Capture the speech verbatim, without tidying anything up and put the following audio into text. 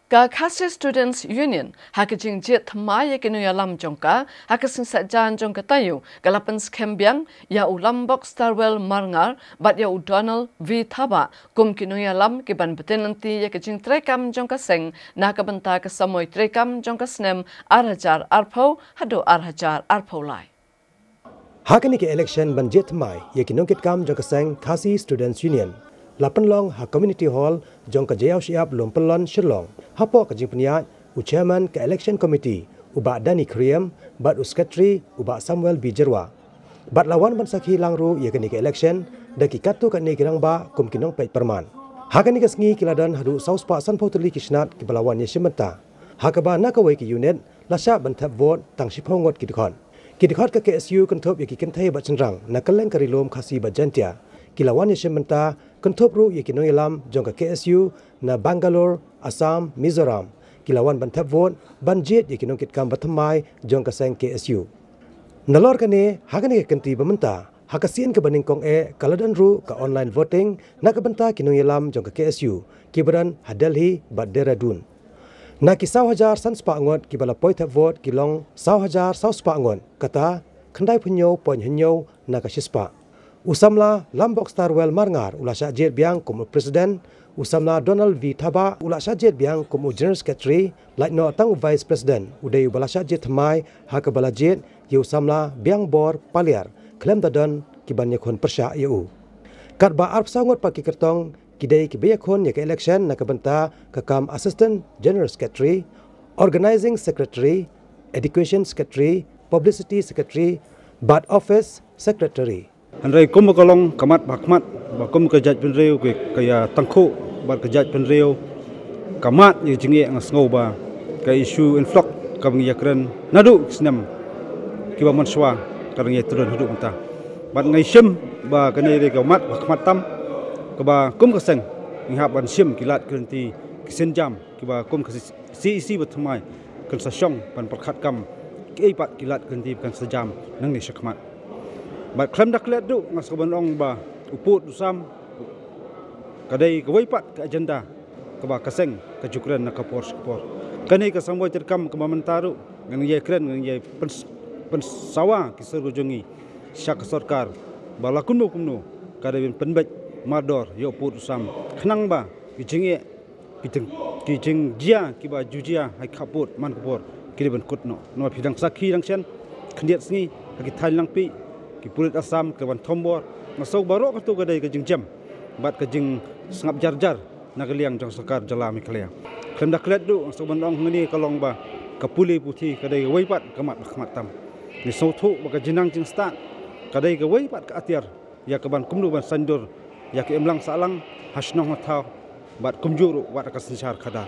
Ka Khasi Students Union ha ka jingjied thymmai ïa ki nongïalam jong ka ha ka sngi Saitjaiñ jong ka taïew ka la pynskhem biang ïa u Lambok Starwell Marngar bad ïa u Donald V Thabah kum ki nongïalam ki ban bteng lynti ïa ka jingtreikam jong ka seng na ka bynta ka samoi treikam jong ka snem ar hajar arphew haduh ar hajar arphew lai. Ha kane ka election ban jied thymmai ïa ki nongkitkam jong ka seng Khasi Students Union la pynlong ha Community Hall jong ka Jaiaw Shyiap Lumpyllon Shillong, hapoh ka jingpynïaid u Chairman ka Election Committee u Bah Danny Khyriem bad u Secretary u Bah Samuel B Jyrwa. Bad la wan ban sakhi lang ruh ïa kane ka election da ki katto katne ki rangbah kum ki nongpeit pyrman. Ha kane ka sngi ki la don haduh saw spah sanphew tylli ki shnat kiba la wan ïashim bynta, ha kaba na kawei ka unit la shah ban thep vote tang shiphew ngut ki dkhot. Ki dkhot ka K S U kynthup ïa ki kynthei bad shynrang na kylleng ka Ri Lum Khasi bad Jaiñtia ki la wan ïashim bynta, kynthup ruh ïa ki nongïalam jong ka K S U na Bangalore, Assam, Mizoram, ki la wan ban thep vote ban jied ïa ki nongkitkam bathymmai jong ka seng K S U. Nalor kane, ha kane ka kynti ba mynta, ha ka sien kaba nyngkong eh ka la don ruh ka online voting na ka bynta ki nongïalam jong ka K S U kiba don ha Delhi bad Dehradun. Na ki saw hajar san spah ngut kiba la poi thep vote ki long saw hajar saw spah ngut, kata khyndai phew hynñiew point hynñiew na ka shispah. U samla Lambok Starwell Marngar u la shah jied biang kum u President, u samla Donald V Thabah u la shah jied biang kum u General Secretary, lait noh tang u Vice President u dei uba la shah jied thymmai ha kaba la jied ïa u samla Biangbor Paliar khlem da don ki ban ïakhun pyrshah ïa u. Katba arphew saw ngut pat ki kyrtong ki dei kiba ïakhun ïa ka election na ka bynta ka kam Assistant General Secretary, Organising Secretary, Education Secretary, Publicity Secretary bad Office Secretary. Hynrei kum ka long ka mat ba khmat ba kum ka jaitbynriew ka, ka ïa tangkhuh bad ka jaitbynriew ka mat ïa ka jingeh, nga sngew ba ka issue influx kaba ngi ïakren naduh ki snem kiba mynshuwa ka dang ïa trun haduh mynta. Bad nga ïa shim ba kane dei ka mat ba khmat tam kaba kum ka seng ngi hap ban shim ki lad ki lynti, ki sienjam kiba kum ka C E C bathymmai kan sa shong ban pyrkhat kam kiei pat ki lad ki lynti ba kan sa jam nangne shakhmat. Bad khlem da klet ruh nga sngew ban ong ba u pud u sam ka dei kawei pat ka agenda kaba ka seng ka ju kren na ka por sha ka por. Kane ka samoi treikam kaba mynta ruh ngan ïa kren, ngan ïa pyns-, pynsawa ki sur ka jong ngi sha ka sorkar ba la kumno kumno ka dei ban pynbeit mardor ïa u pud u sam khnang ba ki jingeh, ki jing, ki jingjia kiba ju jia ha ka pud man ka por ki dei ban kut noh. Namar phi dang sakhi dang shen khyndiat sngi ha ki thaiñ Langpih ki pulit Assam ki la wan thombor. Nga sngew baroh kata ka dei ka jingjem bad ka jingsngap jar jar na ka liang jong sorkar jylla Meghalaya. Khlem da klet ruh nga sngew ban ong hangne ka long ba ka pule puthi ka dei kawei pat ka mat ba khmat tam. Ngi sngewthuh ba ka jingnang jingstad ka dei kawei pat ka atiar ïa ka ban kumno ban saiñdur ïa ka imlang sahlang ha shnong ha thaw bad kumjuh ruh wat ka synshar khadar.